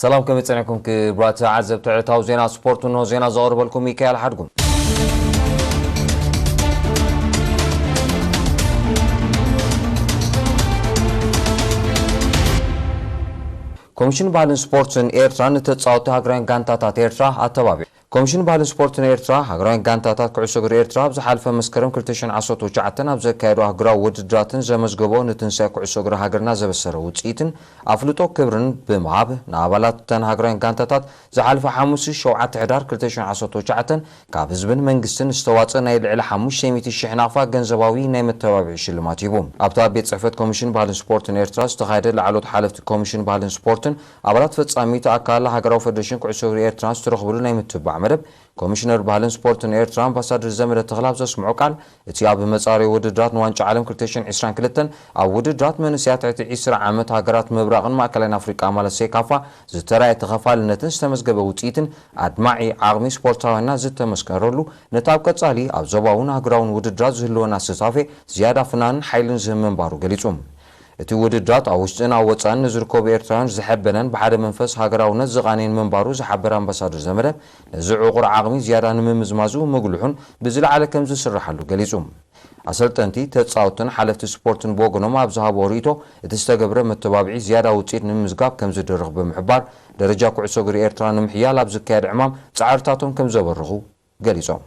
ሰላም፣ ከመይ ጸኒሕኩም ክቡራት ተዓዘብቲ ዕለታዊ ዜና ስፖርት? እንሆ ዜና ዘቕርበልኩም ሚካኤል ሓድጉ። ኮሚሽን ባህልን ስፖርትን ኤርትራ ንተጻወትቲ ሃገራውያን ጋንታታት ኤርትራ ኣተባቢዑ። ኮሚሽን ባህልን ስፖርትን ኤርትራ ሃገራውያን ጋንታታት ኩዕሶ እግሪ ኤርትራ ኣብ ዝሓለፈ መስከረም ክልተ ሽሕን ዓሰርተ ትሽዓተን ኣብ ዘካየዶ ኣህጉራዊ ውድድራትን ዘመዝገቦ ንትንሳኤ ኩዕሶ እግሪ ሃገርና ዘበሰረ ውጽኢትን ኣፍልጦ ክብርን ብምሃብ ንኣባላት እተን ሃገራውያን ጋንታታት ዝሓለፈ ሓሙስ ሸውዓተ ሕዳር ክልተ ሽሕን ዓሰርተ ትሽዓተን ካብ ህዝብን መንግስትን ዝተዋጸ ናይ ልዕሊ ሓሙሽተ ሚእቲ ሽሕ ናቕፋ ገንዘባዊ ናይ መተባብዒ ሽልማት ሂቡ። ኣብታ ቤት ጽሕፈት ኮሚሽን ባህልን ስፖርትን ኤርትራ ዝተኻየደ ላዕሎት ሓለፍቲ ኮሚሽን ባህልን ስፖርትን ኣባላት ፈጻሚት ኣካል ሃገራዊ ፌደሬሽን ኩዕሶ እግሪ ኤርትራን ዝተረኽብሉ ናይ ምትብባዕ መደብ ኮሚሽነር ባህልን ስፖርትን ኤርትራ ኣምባሳደር ዘመደ ተኽለ ኣብ ዘስምዖ ቃል፣ እቲ ኣብ መጻረዩ ውድድራት ንዋንጫ ዓለም ክልተ ሽሕን ዕስራን ክልተን ኣብ ውድድራት መንእሰያት ትሕቲ ዕስራ ዓመት ሃገራት ምብራቕን ማእከላይን ኣፍሪቃ ማለት ሴካፋ ዝተራእየ ተኸፋልነትን ዝተመዝገበ ውጽኢትን ኣድማዒ ዓቕሚ ስፖርታውያንና ዝተመስከረሉ፣ ነቲ ኣብ ቀጻሊ ኣብ ዞባውን ሃገራውን ውድድራት ዝህልወና ስታፌ ዝያዳ ፍናንን ሓይልን ዝህብ ምንባሩ ገሊጹ። እቲ ውድድራት ኣብ ውሽጥን ኣብ ወጻእን ንዝርከቡ ኤርትራውያን ዝሐበነን ብሓደ መንፈስ ሃገራውነት ዝቓነየን ምንባሩ ዝሓበረ ኣምባሳደር ዘመደ፣ ነዚ ዕቑር ዓቕሚ ዝያዳ ንምምዝማዙ ምግልሑን ብዝለዓለ ከም ዝስርሓሉ ገሊጹ። ኣሰልጠንቲ፣ ተጻወትን ሓለፍቲ ስፖርትን ብወገኖም ኣብ ዝሃብዎ ርእይቶ፣ እቲ ዝተገብረ መተባብዒ ዝያዳ ውጽኢት ንምምዝጋብ ከም ዝድርኽ ብምሕባር፣ ደረጃ ኩዕሶ እግሪ ኤርትራ ንምሕያል ኣብ ዝካየድ ዕማም ጻዕርታቶም ከም ዘበርኹ ገሊጾም።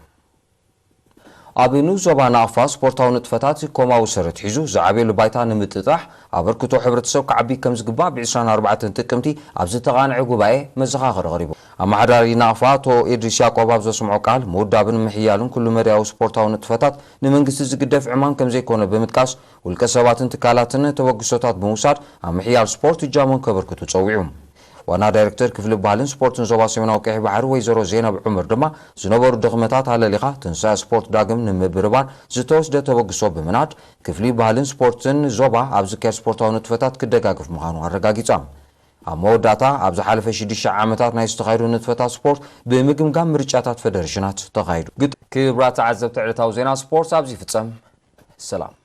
ኣብ ንኡስ ዞባ ናቕፋ ስፖርታዊ ንጥፈታት ኮማዊ ሰረት ሒዙ ዝዓብየሉ ባይታ ንምጥጣሕ ኣበርክቶ ሕብረተሰብ ክዓቢ ከም ዝግባእ ብ ዕስራን ኣርባዕተን ጥቅምቲ ኣብ ዝተቓንዐ ጉባኤ መዘኻኸሪ ቀሪቡ። ኣመሓዳሪ ናቕፋ ኣቶ ኢድሪስ ያዕቆብ ኣብ ዘስምዖ ቃል፣ ምውዳብን ምሕያልን ኩሉ መዳያዊ ስፖርታዊ ንጥፈታት ንመንግስቲ ዝግደፍ ዕማም ከም ዘይኮነ ብምጥቃስ፣ ውልቀ ሰባትን ትካላትን ተበግሶታት ብምውሳድ ኣብ ምሕያል ስፖርት እጃሞም ከበርክቱ ጸዊዑ። ዋና ዳይሬክተር ክፍሊ ባህልን ስፖርትን ዞባ ሰሜናዊ ቀይሕ ባሕሪ ወይዘሮ ዜናብ ዑመር ድማ፣ ዝነበሩ ድኽመታት ኣለሊኻ ትንሳኤ ስፖርት ዳግም ንምብርባር ዝተወስደ ተበግሶ ብምናድ፣ ክፍሊ ባህልን ስፖርትን ዞባ ኣብ ዝካየድ ስፖርታዊ ንጥፈታት ክደጋግፍ ምዃኑ ኣረጋጊጻ። ኣብ መወዳእታ፣ ኣብ ዝሓለፈ ሽዱሽተ ዓመታት ናይ ዝተኻየዱ ንጥፈታት ስፖርት ብምግምጋም ምርጫታት ፌደሬሽናት ተኻይዱ። ግጥ-፣ ክቡራት ተዓዘብቲ ዕለታዊ ዜና ስፖርት ኣብዚ ይፍጸም። ሰላም።